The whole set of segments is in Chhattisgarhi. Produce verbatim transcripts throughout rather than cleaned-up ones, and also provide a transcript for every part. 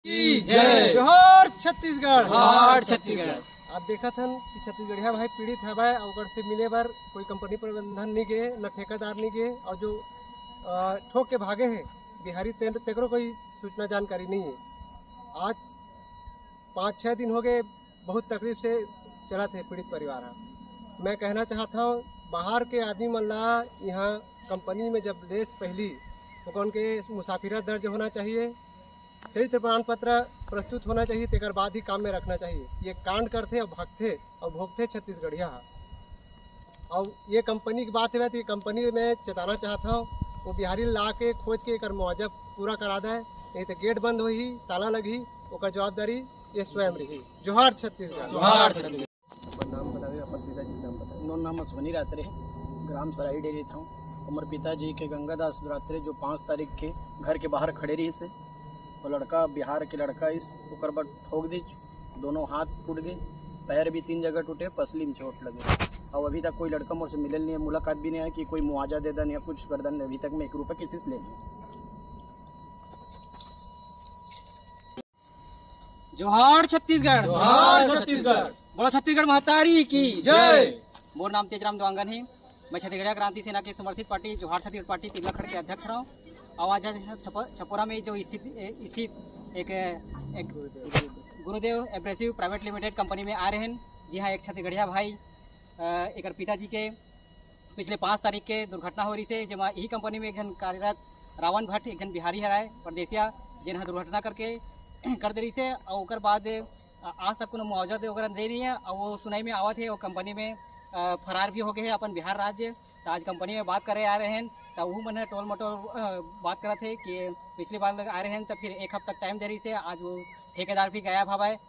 की जय। जोहार छत्तीसगढ़। जोहार छत्तीसगढ़। आप देखत हन कि छत्तीसगढ़िया भाई पीड़ित हवय, अउ ओकर से मिले बर कोई कंपनी प्रबंधन नहीं गे, न ठेकेदार नहीं गे, अउ जो अ, ठोक के भागे हे बिहारी, तेन-, तेकरो कोई सूचना जानकारी नहीं है। आज पाँच छः दिन हो गए, बहुत तकलीफ से चलत हे पीड़ित परिवार ह। मैं कहना चाहत हूँ, बाहर के आदमी मन ला यहाँ कंपनी में जब लेस पहली, ओकन के मुसाफिरा दर्ज होना चाहिए, चरित्र प्रमाण पत्र प्रस्तुत होना चाहिए, तेकर बाद ही काम में रखना चाहिए। ये कांड करथे अउ भगथे अउ भोगथे छत्तीसगढ़िया ह। अउ ये कंपनी की बात है तो ये कंपनी में चेताना चाहत हूँ, वो बिहारी ला के खोज के एकर मुआवजा पूरा करा दे, नहीं तो गेट बंद होही, ताला लगही, ओकर जवाबदारी ये स्वयं रही। जोहार छत्तीसगढ़। जोहार छत्तीसगढ़। अपन नाम बतावे, अपन पिताजी के नाम बतावे। मोर नाम अश्वनी रात्रे हे, ग्राम सराई डेरी था। हमर पिताजी के गंगादास रात्रे जो पाँच तारीख के घर के बाहर खड़े रहिस हे, वो लड़का, बिहार के लड़का इस, ओकर बर ठोक दिस, दोनों हाथ टूट गए, पैर भी तीन जगह टूटे, पसली में चोट लगे। अब अभी तक कोई लड़का मोर से मिलल नहीं है, मुलाकात भी नहीं है कि कोई मुआवजा दे दन या कुछ कर दन, अभी तक मैं एक रुपया किसी से ले नहीं। जोहार छत्तीसगढ़। जोहार छत्तीसगढ़। बोलो छत्तीसगढ़ महतारी की जय। मोर नाम तेजराम देवांगन हे। मैं छत्तीसगढ़िया क्रांति सेना के समर्थित पार्टी जोहार छत्तीसगढ़ पार्टी तिल्लाखड़ के अध्यक्ष रहूं। अउ आज छप-, छपोरा में जो स्थित, ए, स्थित एक, एक गुरुदेव एब्रेसिव प्राइवेट लिमिटेड कंपनी में आ रहे हैं, जी हाँ, एक छत्तीसगढ़िया भाई, अ, एकर पिताजी के पिछले पाँच तारीख के दुर्घटना हो रही से, जेमा यही कंपनी में एक जन कार्यरत रावण भट्ट, एक जन बिहारी हराय, परदेसिया, जेन ह दुर्घटना करके कर दे रही से, और ओकर बाद, अ, आज तक कोनो मुआवजा दे वगैरह दे नहीं है। और वो सुनाई में आवत है, वो कंपनी में, अ, फरार भी हो गए हैं अपन बिहार राज्य। तो आज कंपनी में बात करे आ रहे हैं, तो वो मन ह टोल मटोल, अ, बात करत है कि पिछली बार आ रहे हैं, तो फिर एक हफ्ता टाइम दे रही से, आज वो ठेकेदार भी गायब हवय। अ,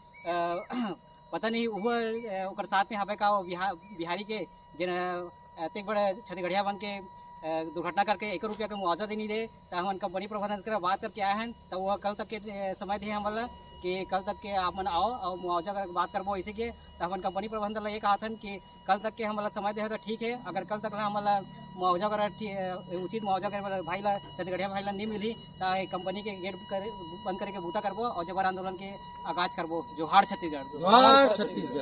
पता नहीं वो, अ, ओकर साथ में हवय का, वो बिहा-, बिहारी के, जेन, अ, अतेक बड़ छत्तीसगढ़िया बन के, अ, दुर्घटना करके एक रुपया के मुआवजा दे नहीं दे, त हमन कंपनी प्रबंधन से बात करके आए हन, त वो कल तक के, अ, समय दे हमन ला कि कल तक के आप मन आओ और मुआवजा करके बात करबो ऐसे के। त हमन कंपनी प्रबंधन ला ये कहत हन कि कल तक के हमन ला समय दे हो त ठीक है, अगर कल तक ला हमन ला मुआवजा वगैरह ठी-, अ, उचित मुआवजा वगैरह भाई ला, छत्तीसगढ़िया भाई ला नहीं मिली, त ये कंपनी के गेट करे, बंद करे के बूता करबो और जबर आंदोलन के आगाज करबो। जोहार छत्तीसगढ़। जोहार छत्तीसगढ़।